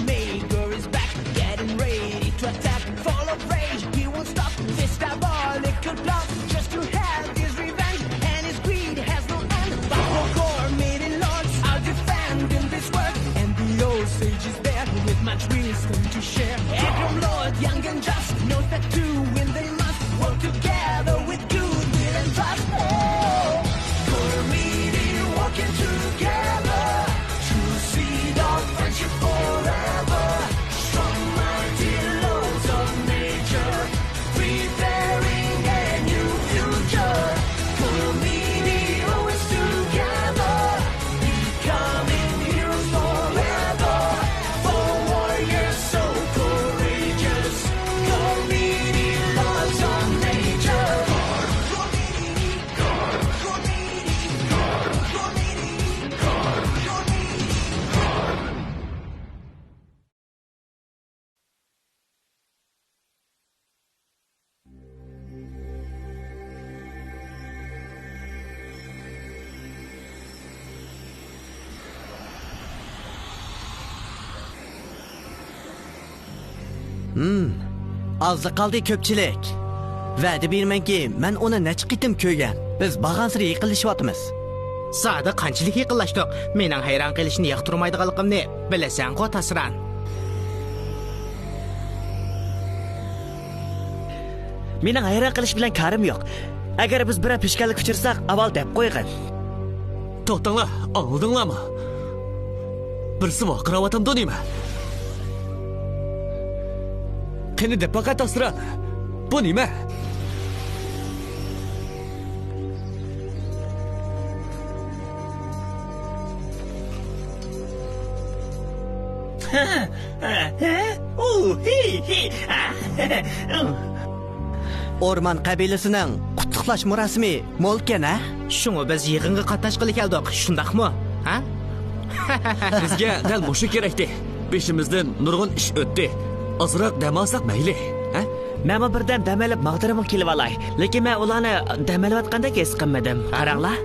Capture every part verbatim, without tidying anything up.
Maegor is back, getting ready to attack. Full of rage, he won't stop. This diabolical plot, just to have his revenge. And his greed has no end. But the core meeting lords are defending this world. And the old sage is there with much wisdom to share. Aggrum Lord, young and just, knows that to win they must work together with goodwill and trust. Oh, Coromini working together. True seed of friendship forever. Strong, mighty laws of nature. Preparing a new future. Coromini always together. Becoming heroes forever. For warriors so courageous. Coromini laws of nature. ھىم، ئازلا قالدى كۆپچىلىك. ۋەدە بېرىمەنكى، مەن ئۇنى نەچچە قېتىم كۆرگەن. بىز بارغانسېرى يېقىنلىشىۋاتىمىز. زادى قانچىلىك يېقىنلاشتۇق؟ مېنىڭ ھەيران قېلىشنى ياقتۇرمايدىغانلىقىمنى بىلىسەنغۇ، تاسران. مېنىڭ ھەيران قېلىش بىلەن كارىم يوق. ئەگەر بىز بىرەر پېشكەللىك ئۇچرىساق، ئاۋۋال دەپ قويغىن. توختاڭلار، ئاڭلىدىڭلارمۇ؟ بىرسى ۋارقىراۋاتامدۇ نېمە؟ قېنى دەپ باقە، تاسران. بۇ نېمە؟ ئورمان قەبىلىسىنىڭ قۇتلۇقلاش مۇراسىمى مولكەن، ھە؟ شۇڭا بىز يىغىنغا قاتناشقىلى كەلدۇق، شۇنداقمۇ؟ ھە؟ بىزگە دەل مۇشۇ كېرەكتى. بېشىمىزدىن نۇرغۇن ئىش ئۆتتى. ئازراق دەم ئالساق مەيلى، ھە؟ مەنمۇ بىردەم دەم ئېلىپ ماڭدىرىمغا كېلىۋالاي. لېكىن مەن ئۇلارنى دەم ئېلىۋاتقاندەك ھېس قىلمىدىم. قاراڭلار.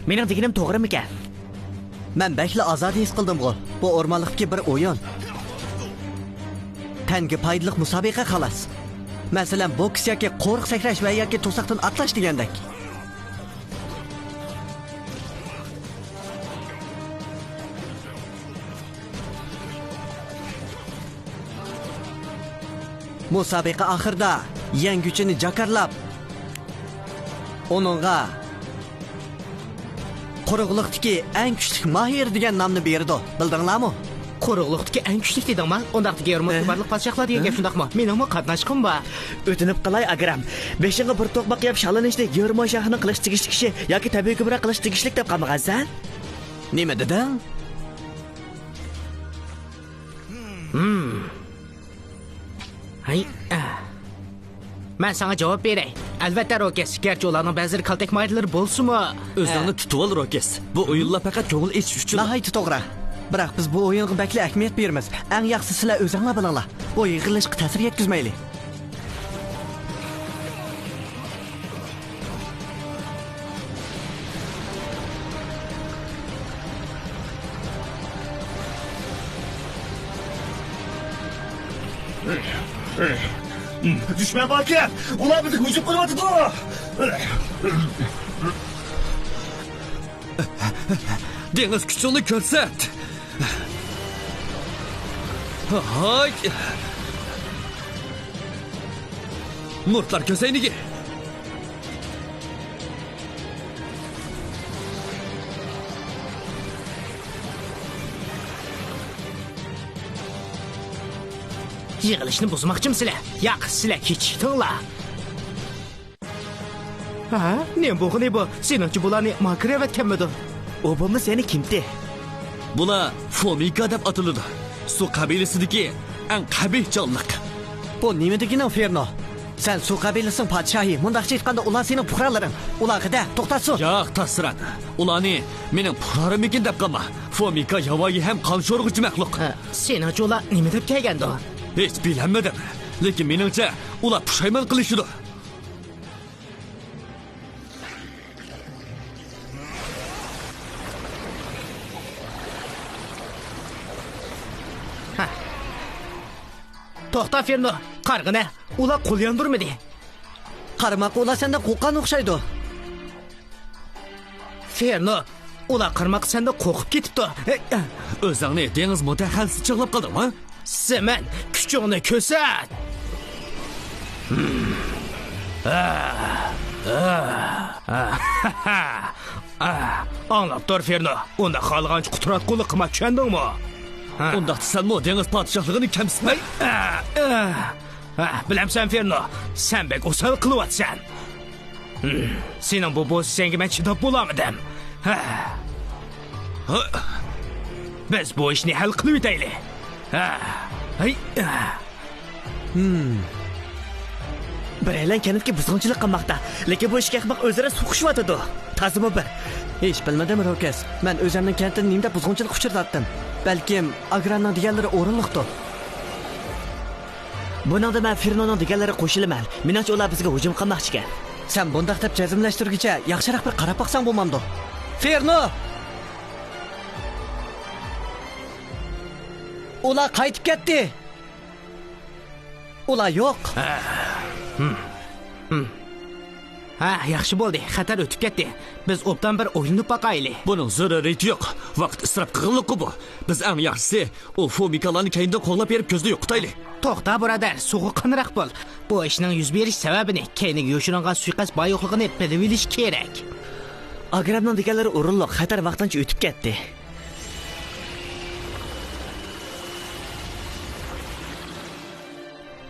مېنىڭ دېگىنىم توغرىمىكەن؟ مەن بەكلا ئازادە ھېس قىلدىمغۇ. بۇ ئورمانلىقتىكى بىر ئويۇن. تەنگە پايدىلىق مۇسابىقە خالاس. مەسىلەن، بوكس ياكى قورۇق سەكرەش ۋە ياكى توساقتىن ئاتلاش دېگەندەك. مۇسابىقە ئاخىرىدا يەڭگۈچىنى جاكارلاپ، ئۇنىڭغا قۇرۇقلۇقتىكى ئەڭ كۈچلۈك ماھىر دېگەن نامنى بېرىدۇ. بىلدىڭلارمۇ؟ قۇرۇقلۇقتىكى ئەڭ كۈچلۈك دېدىڭما؟ ئۇنداقتا گېرموشكا بارلىق پادىشاھلار دېگەن گەپ شۇنداقمۇ؟ مېنىڭمۇ قاتناشقۇم بار. ئۆتۈنۈپ قالاي، ئاگرام. بېشىڭغا بىر توقماق يەپ شاللىنىشنى گېرموشاھنىڭ قىلىشقا تېگىشلىك ئىشى ياكى تەبىئىي گۇمراھ قىلىشقا تېگىشلىك دەپ قالمىغانسەن؟ نېمە دېدىڭ؟ ھەي، ئە. مەن ساڭا جاۋاب بېرەي. ئەلۋەتتە، روكس، گەرچە ئۇلارنىڭ بەزىلىرى كالتەك ماھىرلىرى بولسىمۇ. ئۆزۈڭنى تۇتۇۋال، روكس. بۇ ئويۇنلار پەقەت كۆڭۈل ئېچىش ئۈچۈن. ناھايىتى توغرا. بىراق بىز بۇ ئويۇنغا بەكلا ئەھمىيەت بېرىمىز. ئەڭ ياخشىسى سىلەر ئۆزۈڭلار بىلىڭلار. بۇ يىغىلىشقا تەسىر يەتكۈزمەيلى. دۈشمەن باركەن! ئۇلار بىزگە ھۇجۇم قىلىۋاتىدۇ! دېڭىز، كۈچۈڭنى كۆرسەت! ھاي! مۇرتلار كۆسەينىگى! يىغىلىشنى بۇزماقچىمۇ سىلەر؟ ياق، سىلەر كېچىكتىڭلار. ھە؟ نېمە بولغىنى بۇ؟ سېنىڭچە بۇلارنى ماكرو ئەۋەتكەنمىدۇ؟ ئۇ بولمىسا يەنە كىمتى؟ بۇلار فومىكا دەپ ئاتىلىدۇ. سۇ قەبىلىسىدىكى ئەڭ قەبىھ جانلىق. بۇ نېمە دېگىنىڭ، فېرنو؟ سەن سۇ قەبىلىسىنىڭ پادىشاھى، مۇنداقچە ئېيتقاندا، ئۇلار سېنىڭ پۇقرالىرىڭ. ئۇلارغا دە، توختاتسۇن. ياق، تاسران. ئۇلارنى مېنىڭ پۇقرالىرىمكىن دەپ قالما. فومىكا ياۋايى ھەم قانشورغۇچى مەخلۇق. ھە، سېنىڭچە ئۇلار نېمە دەپ كەلگەندۇ؟ ھېچ بىلەلمىدىم. لېكىن مېنىڭچە، ئۇلار پۇشايمان قىلىشىدۇ. توختا، فېرنو، قارىغىنە، ئۇلار قول ياندۇرمىدى. قارىماققا ئۇلار سەندىن قورققان ئوخشايدۇ. فېرنو، ئۇلار قارىماققا سەندىن قورقۇپ كېتىپتۇ. ئۆزۈڭنى دېڭىز مۇتەخەسسىسى چاغلاپ قالدىڭمۇ؟ سىمەن، كۈچۈڭنى كۆرسەت! ئاڭلاپ تۇر، فېرنو. ئۇنداق خالىغانچە قۇتراتقۇلۇق قىلما، چۈشەندىڭمۇ؟ ئۇنداقتا سەنمۇ دېڭىز پادىشاھلىقىنى كەمسىتمەي. بىلەمسەن، فېرنو، سەن بەك ئوسال قىلىۋاتىسەن. سېنىڭ بۇ پوزىتسىيەڭگە مەن چىداپ بولالمىدىم. بىز بۇ ئىشنى ھەل قىلىۋېتەيلى. ھەي. بىرەيلەن كەنتكە بۇزغۇنچىلىق قىلماقتا، لېكىن بۇ ئىككى ئەخمەق ئۆزئارا سوقۇشۇۋاتىدۇ. تازىمۇ بىر. ھېچ بىلمىدىم، روكس. مەن ئۆزۈمنىڭ كەنتىنى نېمە دەپ بۇزغۇنچىلىققا ئۇچرىتاتتىم؟ بەلكىم ئاگرامنىڭ دېگەنلىرى ئورۇنلۇقتۇ. بۇنىڭدا مەن فېرنونىڭ دېگەنلىرىگە قوشۇلىمەن. مېنىڭچە، ئۇلار بىزگە ھۇجۇم قىلماقچىكەن. سەن بۇنداق دەپ جەزملەشتۈرگۈچە ياخشىراق بىر قاراپ باقساڭ بولمامدۇ؟ فېرنو! ئۇلار قايتىپ كەتتى. ئۇلار يوق. ھە، ياخشى بولدى. خەتەر ئۆتۈپ كەتتى. بىز ئوبدان بىر ئويلىنىپ باقايلى. بۇنىڭ زۆرۈرىيىتى يوق. ۋاقىت ئىسراپ قىلغانلىققۇ بۇ. بىز ئەڭ ياخشىسى ئۇ فومىكالارنى كەينىدىن قوغلاپ بېرىپ كۆزدىن يوقىتايلى. توختا، بۇرادەر، سوغۇققانراق بول. بۇ ئىشنىڭ يۈز بېرىش سەۋەبىنى، كەينىگە يوشۇرۇنغان سۇيىقەست بايوقلۇقىنى بىلىۋېلىش كېرەك. ئاگرامنىڭ دېگەنلىرى ئورۇنلۇق، خەتەر ۋاقتىنچە ئۆتۈپ كەتتى.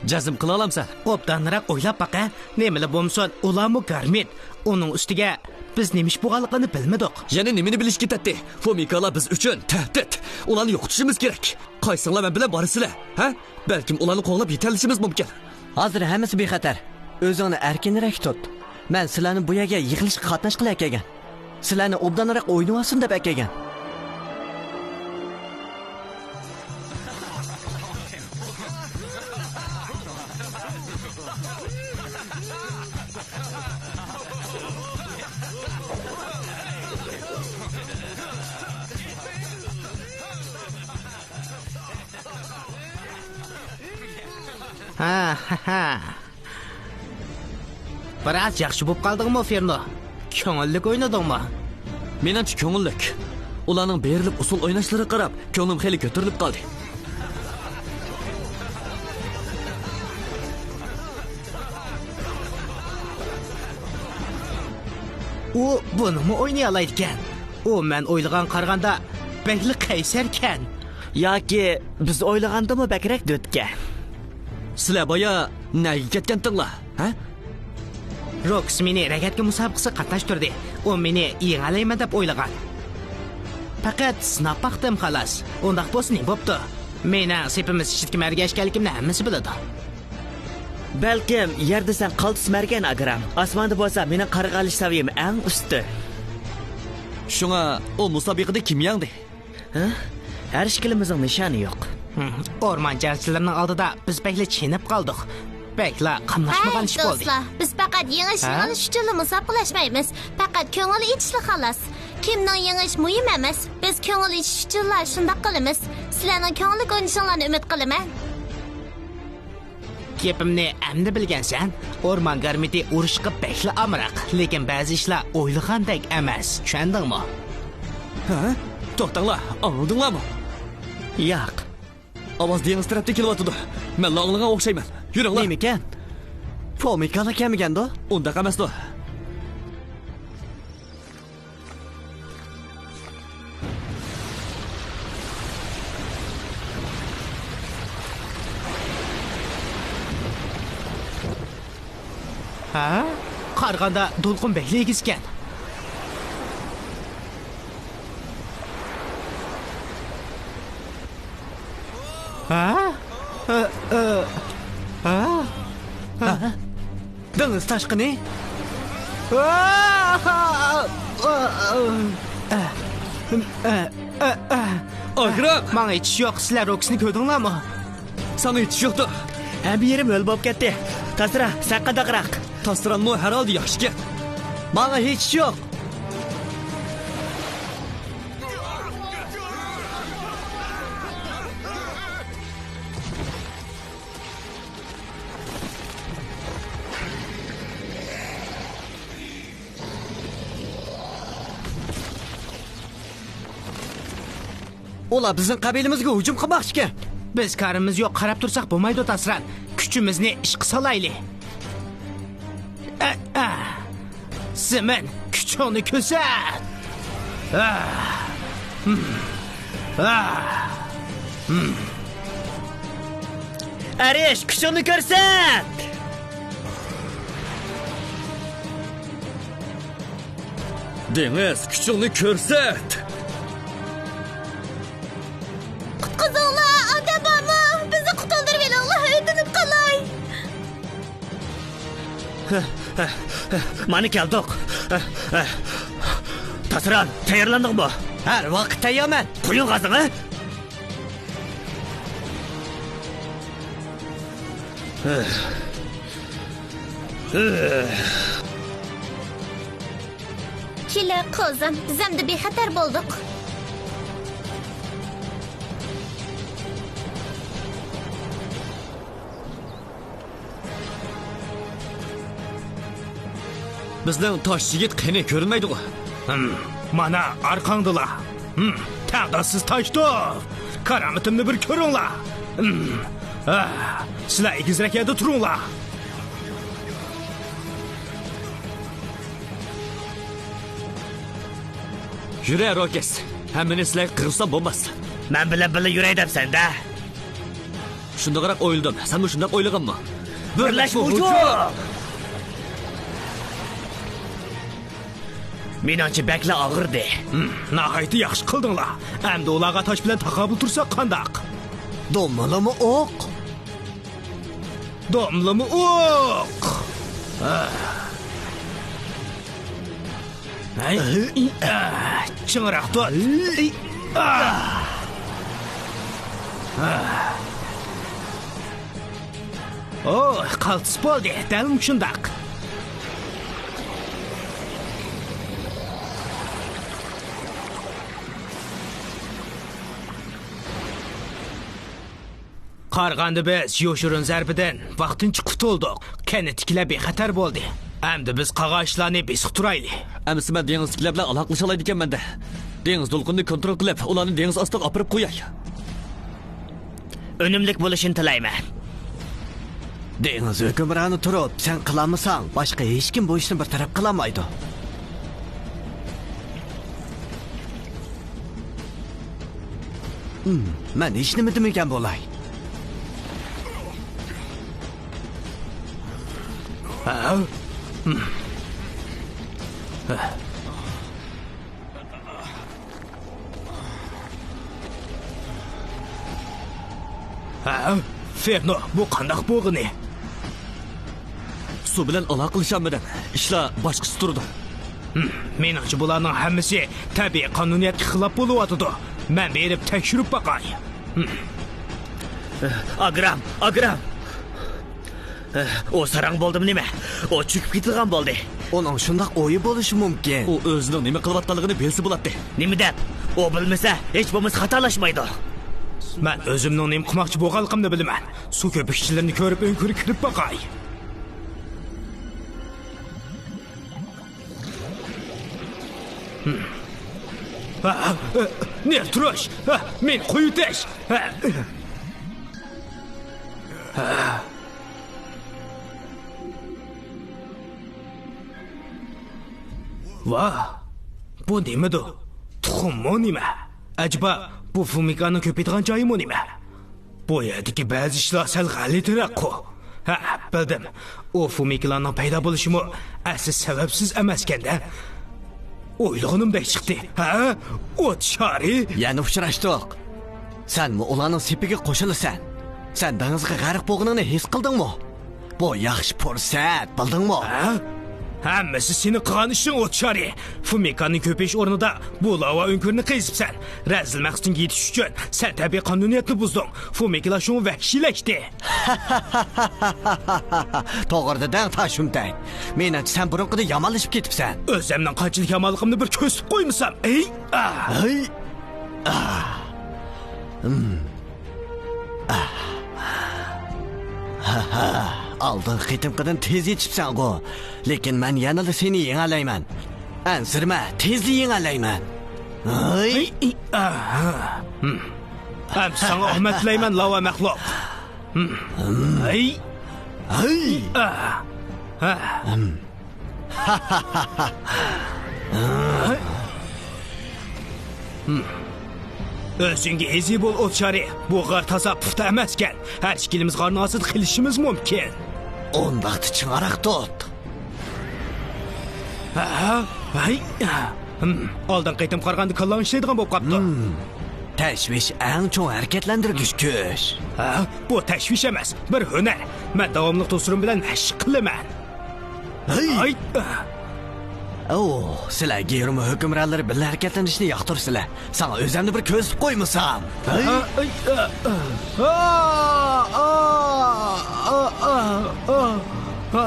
جەزم قىلالامسەن؟ ئوبدانراق ئويلاپ باق، ھە؟ نېمىلا بولمىسۇن، ئۇلارمۇ گارمىد. ئۇنىڭ ئۈستىگە بىز نېمە ئىش بولغانلىقىنى بىلمىدۇق. يەنە نېمىنى بىلىش كېتەتتى؟ فومىكالا بىز ئۈچۈن تەھدىت. ئۇلارنى يوقىتىشىمىز كېرەك. قايسىڭلار مەن بىلەن بارىسىلەر، ھە؟ بەلكىم ئۇلارنى قوغلاپ يېتەلىشىمىز مۇمكىن. ھازىر ھەممىسى بىخەتەر. ئۆزۈڭنى ئەركىنرەك تۇت. مەن سىلەرنى بۇ يەرگە يىغىلىشقا قاتناشقىلى ئەكەلگەن. سىلەرنى ئوبدانراق ئوينىۋالسۇن دەپ ئەكەلگەن. ھا، ھا، ھا. بىراز ياخشى بولۇپ قالدىڭمۇ، فېرنو؟ كۆڭۈللۈك ئوينىدىڭمۇ؟ مېنىڭچە كۆڭۈللۈك. ئۇلارنىڭ بېرىلىپ ئۇسسۇل ئويناشلىرىغا قاراپ، كۆڭلۈم خېلى كۆتۈرۈلۈپ قالدى. ئۇ بۇنىمۇ ئوينىيالايدىكەن. ئۇ مەن ئويلىغانغا قارىغاندا بەكلا قەيسەركەن. ياكى بىز ئويلىغاندىنمۇ بەكرەك دۆتكە. سىلەر بايا نەگە كەتكەنتىڭلار، ھە؟ روكس مېنى رەگەتكە مۇسابىقىسىگە قاتناشتۇردى. ئۇ مېنى يېڭەلەيمەن دەپ ئويلىغان. پەقەت سىناپ باقتىم، خالاس. ئۇنداق بولسا نېمە بوپتۇ؟ مېنىڭ سېپىمىز ئىچىدىكى مەرگەش ئىكەنلىكىمنى ھەممىسى بىلىدۇ. بەلكىم يەردە سەن قالتىس مەرگەن، ئاگرام. ئاسماندا بولسا مېنىڭ قارىغا ئېلىش سەۋىيەم ئەڭ ئۈستى. شۇڭا ئۇ مۇسابىقىدە كىم يەڭدى؟ ھە؟ ھەر ئىككىلىمىزنىڭ نىشانى يوق. ھىم، ئورمان جەڭچىلىرىنىڭ ئالدىدا بىز بەكلا چېنىپ قالدۇق. بەكلا قاملاشمىغان ئىش بولدى. دوستلار، بىز پەقەت يېڭىش، ھە؟ يېڭىلىش ئۈچۈنلا مۇسابىقىلەشمەيمىز. پەقەت كۆڭۈل ئېچىشلا خالاس. كىمنىڭ يېڭىشى مۇھىم ئەمەس. بىز كۆڭۈل ئېچىش ئۈچۈنلا شۇنداق قىلىمىز. سىلەرنىڭ كۆڭۈللۈك ئوينىشىڭلارنى ئۈمىد قىلىمەن. گېپىمنى ئەمدى بىلگەنسەن؟ ئورمان گارمىدى ئۇرۇشقا بەكلا ئامراق، لېكىن بەزى ئىشلار ئويلىغاندەك ئەمەس، چۈشەندىڭمۇ؟ ھە؟ توختاڭلار، ئاڭلىدىڭلارمۇ؟ ياق. ئاۋاز دېڭىز تەرەپتىن كېلىۋاتىدۇ. مەنلا ئاڭلىغان ئوخشايمەن. يۈرۈڭلار. نېمىكەن؟ فومىكالا كەلمىگەندۇ؟ ئۇنداق ئەمەستۇ. ھە؟ قارىغاندا دولقۇن بەكلا ئېگىزكەن. ھە؟ ئە، ئە، ھە؟ ھە؟ دېڭىز تاشقىنى. ئاگرام! ماڭا ھېچ ئىش يوق، سىلەر روكسنى كۆردۈڭلارمۇ؟ ساڭا ھېچ ئىش يوقتۇ. ھەممە يېرىم ھۆل بولۇپ كەتتى. تاسرا، سەن قانداقراق؟ تاسرانمۇ ھەر ھالدا ياخشىكەن. ماڭا ھېچ ئىش يوق. ئۇلار بىزنىڭ قەبىلىمىزگە ھۇجۇم قىلماقچىكەن. بىز كارىمىز يوق، قاراپ تۇرساق بولمايدۇ، تاسران. كۈچىمىزنى ئىشقا سالايلى. ئە، ئە. زېمىن، كۈچۈڭنى كۆرسەت. ئە. ھىم. ئە. ھىم. ئەرىش، كۈچۈڭنى كۆرسەت! دېڭىز، كۈچۈڭنى كۆرسەت! قۇتقۇزۇڭلار، ئادەم بارمۇ؟ بىزنى قۇتۇلدۇرۇۋېلىڭلار، ئۆتۈنۈپ قالاي. مانا كەلدۇق. تاسران، تەييارلاندىڭمۇ؟ ھەر ۋاقىت تەييارمەن. قويۇڭ غازىڭى. كېلە، قوزام، بىز ئەمدى بىخەتەر بولدۇق. بىزنىڭ تاش يىگىت قېنى، كۆرۈنمەيدىغۇ؟ ھىم، مانا ئارقاڭدىلا. ھىم، تەڭداشسىز تاش توپ. كارامىتىمنى بىر كۆرۈڭلار. ھىم، ئا، سىلەر ئېگىزرەك يەردە تۇرۇڭلار. يۈرە، روكس. ھەممىنى سىلەرگە قىلغۇزسام بولماس. مەن بىلەن بىللە يۈرەي دەپسەن-دە. شۇنداقراق ئويلىدىم. سەنمۇ شۇنداق ئويلىغانمۇ؟ بىرلەشمە ھۇجۇم! مېنىڭچە بەكلا ئاغرىدى. ھىم، ناھايىتى ياخشى قىلدىڭلار. ئەمدى ئۇلارغا تاش بىلەن تاقابىل تۇرساق قانداق؟ دوممىلىمۇ ئوق؟ دوممىلىمۇ ئوق! ھەي، ئا، چىڭراق تۇت. ئا. ئا. ئو، قالتىس بولدى، دەل مۇشۇنداق. قارىغاندا بىز يوشۇرۇن زەربىدىن ۋاقتىنچە قۇتۇلدۇق. كەنتتىكىلەر بىخەتەر بولدى. ئەمدى بىز قالغان ئىشلارنى بېسىپ تۇرايلى. ئەمىسە مەن دېڭىزدىكىلەر بىلەن ئالاقىلىشالايدىكەنمەن-دە. دېڭىز دولقۇنىنى كونترول قىلىپ، ئۇلارنى دېڭىز ئاستىغا ئاپىرىپ قوياي. ئۈنۈملۈك بولۇشىنى تىلەيمەن. دېڭىز ھۆكۈمرانى تۇرۇپ، سەن قىلالمىساڭ، باشقا ھېچكىم بۇ ئىشنى بىر تەرەپ قىلالمايدۇ. ھىم، مەن ھېچنېمە دېمىگەن بولاي. ھە؟ ھىم. ھە. ھە؟ فېرنو، بۇ قانداق بولغىنى؟ سۇ بىلەن ئالاقىلىشالمىدىم. ئىشلار باشقىچە تۇرىدۇ. ھىم، مېنىڭچە، بۇلارنىڭ ھەممىسى تەبىئىي قانۇنىيەتكە خىلاپ بولۇۋاتىدۇ. مەن بېرىپ تەكشۈرۈپ باقاي. ھىم. ئاگرام، ئاگرام! ئۇ ساراڭ بولدىمۇ نېمە؟ ئۇ چۆكۈپ كېتىدىغان بولدى. ئۇنىڭ شۇنداق ئويى بولۇشى مۇمكىن. ئۇ ئۆزىنىڭ نېمە قىلىۋاتقانلىقىنى بىلسە بولاتتى. نېمە دەپ؟ ئۇ بىلمىسە، ھېچ بولمىسا خاتالاشمايدۇ. مەن ئۆزۈمنىڭ نېمە قىلماقچى بولغانلىقىمنى بىلىمەن. سۇ كۆپۈكچىلىرىنى كۆرۈپ، ئۆڭكۈرگە كىرىپ باقاي. ھە، ھە، نېرتروش، ھە، مېنى قويۇۋېتىش. ھە. ھە. ۋاھ، بۇ نېمىدۇ؟ تۇخۇممۇ نېمە؟ ئەجەبا، بۇ فۇمىكانىڭ كۆپىيىدىغان جايىمۇ نېمە؟ بۇ يەردىكى بەزى ئىشلار سەل غەلىتىرەكقۇ. ھە، بىلدىم. ئۇ فۇمىكىلارنىڭ پەيدا بولۇشىمۇ ئەسلى سەۋەبسىز ئەمەسكەن-دە. ئويلىغىنىمدەك چىقتى. ھە؟ ئوت شارى؟ يەنە ئۇچراشتۇق. سەنمۇ ئۇلارنىڭ سېپىگە قوشۇلىسەن. سەن دېڭىزغا غەرق بولغىنىڭنى ھېس قىلدىڭمۇ؟ بۇ ياخشى پۇرسەت، بىلدىڭمۇ؟ ھە؟ ھەممىسى سېنىڭ قىلغان ئىشىڭ، ئوت شارى. فۇمىكانىڭ كۆپىيىش ئورنىدا بۇ لاۋا ئۆڭكۈرىنى قېزىپسەن. رەزىل مەقسىتىڭگە يېتىش ئۈچۈن سەن تەبىئىي قانۇنىيەتنى بۇزدۇڭ. فۇمىكىلار شۇڭا ۋەھشىيلەشتى. توغرا دېدىڭ، تاشۇمتەك. مېنىڭچە، سەن بۇرۇنقىدىن يامانلىشىپ كېتىپسەن. ئۆزۈمنىڭ قانچىلىك يامانلىقىمنى بىر كۆرسىتىپ قويمىسام. ئەي! ئا! ھەي! ئا! ھىم. ئا! ھا ھا! ئالدىنقى قېتىمقىدىن تېز يېتىپسەنغۇ. لېكىن مەن يەنىلا سېنى يېڭەلەيمەن. ئەنسىرىمە، تېزلا يېڭەلەيمەن. ھەي! ئەمدى ساڭا ئامەت تىلەيمەن، لاۋا مەخلۇق. ھەي! ھەي! ئۆزۈڭگە ئېزى بول، ئوت شارى. بۇ غار تازا پۇختا ئەمەسكەن. ھەر ئىككىلىمىز غارنىڭ ئاستىدا قېلىشىمىز مۇمكىن. ئۇنداقتا چىڭراق تۇت. ھە؟ ھەي! ھىم، ئالدىنقى قېتىمغا قارىغاندا كاللاڭ ئىشلەيدىغان بولۇپ قاپتۇ. ھىم. تەشۋىش ئەڭ چوڭ ھەرىكەتلەندۈرگۈچ كۈچ. ھە؟ بۇ تەشۋىش ئەمەس، بىر ھۈنەر. مەن داۋاملىق دوستلىرىم بىلەن مەشىق قىلىمەن. ھەي! ھەي! ئوۋ، سىلەر گېرمو ھۆكۈمرانلىرى بىللە ھەرىكەتلىنىشنى ياقتۇرىسىلەر. ساڭا ئۆزۈمنى بىر كۆرسىتىپ قويمىسام. ھەي! ھە؟ ئەي! ئا! ئا! ئا! ئا! ئا! ئا!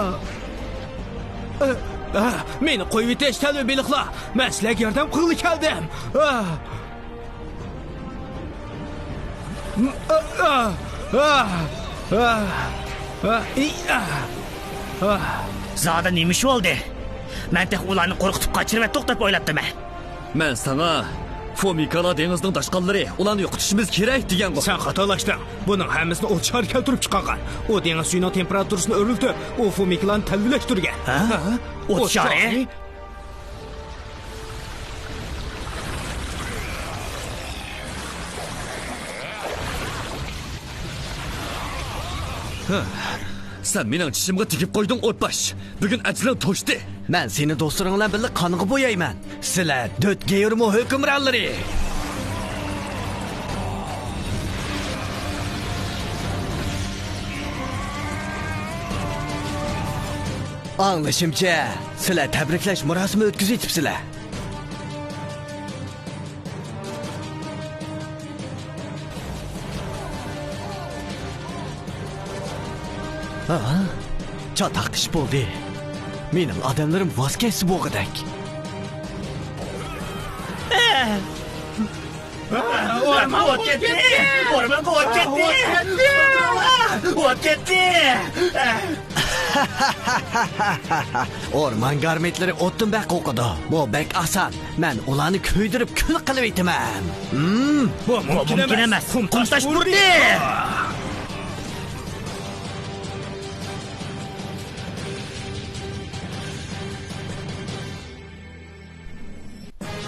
ئا! ئا! مېنى قويۇۋېتىش، تەلۋە بېلىقلار. مەن سىلەرگە ياردەم قىلغىلى كەلدىم. ئا! زادى نېمە ئىش بولدى؟ مەن تېخى ئۇلارنى قورقۇتۇپ قاچۇرۇۋەتتۇق دەپ ئويلاپتىمەن. مەن ساڭا، فومىكالا دېڭىزنىڭ داشقاللىرى، ئۇلارنى يوقىتىشىمىز كېرەك دېگەنغۇ. سەن خاتالاشتىڭ. بۇنىڭ ھەممىسىنى ئوت شارى كەلتۈرۈپ چىقارغان. ئۇ دېڭىز سۈيىنىڭ تېمپېراتۇرىسىنى ئۆرلىتىپ، ئۇ فومىكىلارنى تەلۋىلەشتۈرگەن. ھە؟ ھە؟ ئوت شارى؟ ھە، سەن مېنىڭ چىشىمغا تېگىپ قويدۇڭ، ئوتباش. بۈگۈن ئەجىلىڭ توشتى. مەن سېنى دوستلىرىڭ بىلەن بىللە قانغا بويايمەن. سىلەر دۆت گېيورمو ھۆكۈمرانلىرى. ئاڭلىشىمچە، سىلەر تەبرىكلەش مۇراسىمى ئۆتكۈزۈۋېتىپسىلەر. ھا؟ چاتاق ئىش بولدى. مېنىڭ ئادەملىرىم ۋاز كەچسە بولغۇدەك. ئورمانغا ئوت كەتتى! ئورمانغا ئوت كەتتى! ئوت كەتتى! ئورمان گارمىتلىرى ئوتتىن بەك قورقىدۇ. بۇ بەك ئاسان. مەن ئۇلارنى كۆيدۈرۈپ كۈل قىلىۋېتىمەن. ھىم. بۇ مۇمكىن ئەمەس. قۇم تاش ئۇردى.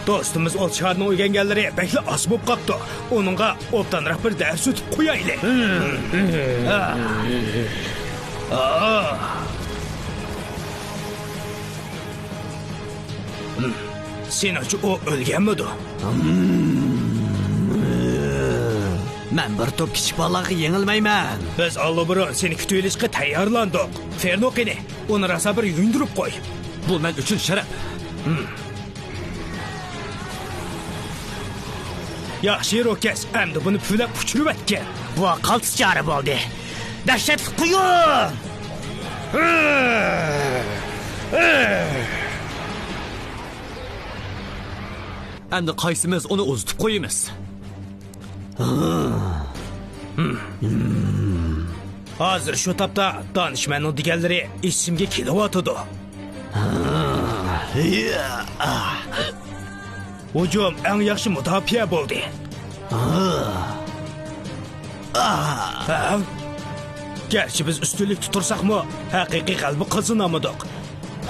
دوستىمىز ئوت شارىنىڭ ئۆگەنگەنلىرى بەكلا ئاز بولۇپ قاپتۇ. ئۇنىڭغا ئوبدانراق بىر دەرس ئۆتۈپ قويايلى. ھا. ھا. سېنىڭچە ئۇ ئۆلگەنمىدۇ؟ مەن بىر توپ كىچىك بالىلارغا يېڭىلمەيمەن. بىز ئاللىبۇرۇن سېنى كۈتۈۋېلىشقا تەييارلاندۇق. فېرنو قېنى، ئۇنى راسا بىر يۇيۇندۇرۇپ قوي. بۇ مەن ئۈچۈن شەرەپ. ياخشى، روكەس، ئەمدى بۇنى پۈۋلەپ ئۇچۇرۇۋەتكىن. بۇ قالتىس چارە بولدى. دەھشەتلىك قۇيۇن! ئەمدى قايسىمىز ئۇنى ئۇزىتىپ قويىمىز؟ ھازىر شۇ تاپتا دانىشمەننىڭ دېگەنلىرى ئېسىمگە كېلىۋاتىدۇ. ھۇجۇم ئەڭ ياخشى مۇداپىئە بولدى. ھە؟ گەرچە بىز ئۈستۈنلۈكتە تۇرساقمۇ، ھەقىقىي غەلىبە قازىنالمىدۇق.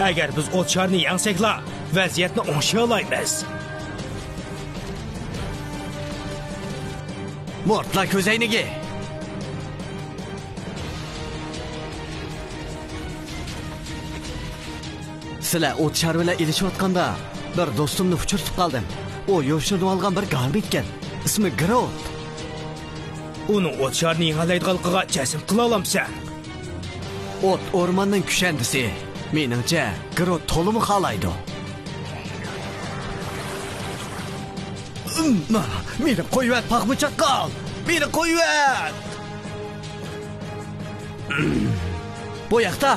ئەگەر بىز ئوت شارىنى يەڭسەكلا، ۋەزىيەتنى ئوڭشىيالايمىز. مورتلا كۆزەينىكى! سىلەر ئوت شار بىلەن ئېلىشىۋاتقاندا، بىر دوستۇمنى ئۇچرىتىپ قالدىم. ئۇ يوشۇرۇنۇۋالغان بىر گارمىتكەن. ئىسمى گروت. ئۇنىڭ ئوت شارىنى يېڭەلەيدىغانلىقىغا جەزم قىلالامسەن؟ ئوت ئورماننىڭ كۈشەندىسى. مېنىڭچە، گروت تولىمۇ خالايدۇ. مېنى قويۇۋەت، پاخما چاققال! مېنى قويۇۋەت! بۇ ياقتا!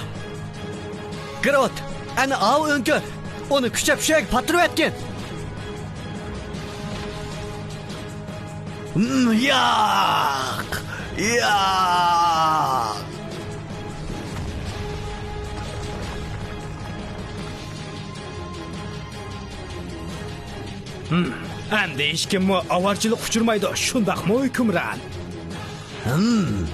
گروت، ئەنە ئاۋۇ ئۆڭكۈر! ئۇنى كۈچەپ شۇ يەرگە پاتتۇرۇۋەتكىن! ياق! ياق! ھىم، ئەمدى ھېچكىممۇ ئاۋارىچىلىققا ئۇچرىمايدۇ، شۇنداقمۇ، ھۆكۈمران؟ ھىم.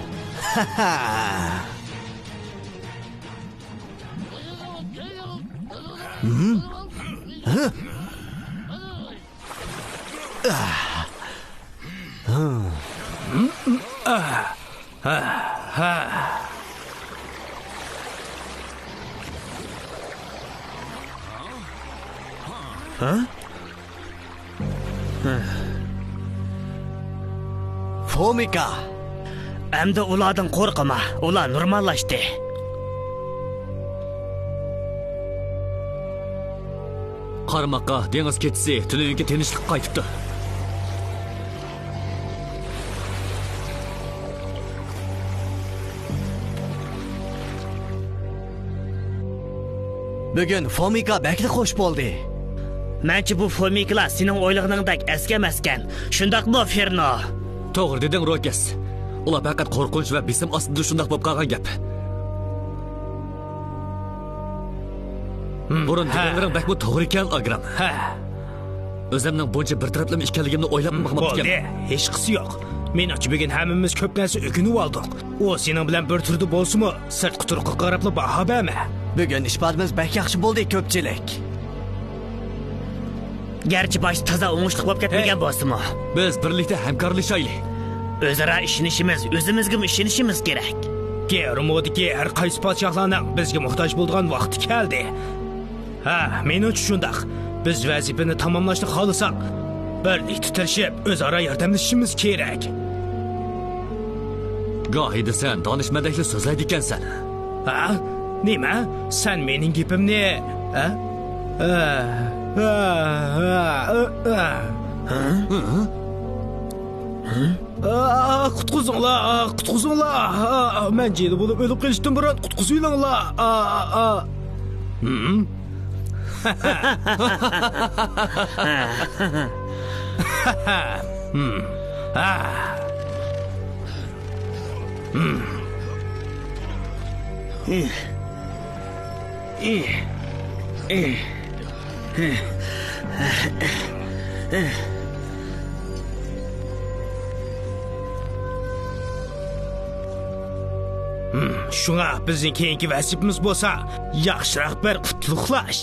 ھىم. ھە؟ فومىكا! ئەمدى ئۇلاردىن قورقما، ئۇلار نورماللاشتى. قارىماققا، دېڭىز كېچىسى تۈنۈگۈنكى تىنچلىققا قايتىپتۇ. بۈگۈن فومىكا بەكلا خوش بولدى. مەنچە بۇ فومىكىلار سېنىڭ ئويلىغىنىڭدەك ئەسكى ئەمەسكەن. شۇنداقمۇ، فېرنو؟ توغرا دېدىڭ، روكەس. ئۇلار پەقەت قورقۇنچ ۋە بېسىم ئاستىدا شۇنداق بولۇپ قالغان گەپ. ھىم، بۇرۇن ھە. دېگەنلىرىڭ بەكمۇ توغرا ئىكەن، ئاگرام. ھە. ئۆزۈمنىڭ بۇنچە بىر تەرەپلىمە ئىكەنلىكىمنى ئويلاپمۇ باقماپتىكەن. بولدى، ھېچقىسى يوق. مېنىڭچە، بۈگۈن ھەممىمىز كۆپ نەرسە ئۆگىنىۋالدۇق. ئۇ سېنىڭ بىلەن بىر تۈردە بولسىمۇ، سىرتقى تۇرقىغا قاراپلا باھا بەرمە. بۈگۈن ئىپادىمىز بەك ياخشى بولدى، كۆپچىلىك. گەرچە باشتا تازا ئوڭۇشلۇق بولۇپ كەتمىگەن ھەي. بولسىمۇ. بىز بىرلىكتە ھەمكارلىشايلى. ئۆزئارا ئىشىنىشىمىز، ئۆزىمىزگىمۇ ئىشىنىشىمىز كېرەك. گېرمودىكى ھەر قايسى پادىشاھلارنىڭ بىزگە موھتاج بولىدىغان ۋاقتى كەلدى. ھە، مېنىڭچە شۇنداق. بىز ۋەزىپىنى تاماملاشنى خالىساق، بىرلىكتە تىرىشىپ، ئۆزئارا ياردەملىشىشىمىز كېرەك. گاھىدا سەن دانىشمەندەكلا سۆزلەيدىكەنسەن. ھە؟ نېمە؟ سەن مېنىڭ گېپىمنى، ھە؟ ھە؟ ھە؟ ھە؟ ھە؟ ھە؟ ھە؟ ھە؟ ئا، قۇتقۇزۇڭلار، ئا، قۇتقۇزۇڭلار. ئا، مەن جىلە بولۇپ ئۆلۈپ قېلىشتىن بۇرۇن قۇتقۇزۇۋېلىڭلار. ئا، ئا، ئا. ھىم. ھىم. ئا. ھىم. شۇڭا بىزنىڭ كېيىنكى ۋەزىپىمىز بولسا، ياخشىراق بىر قۇتلۇقلاش.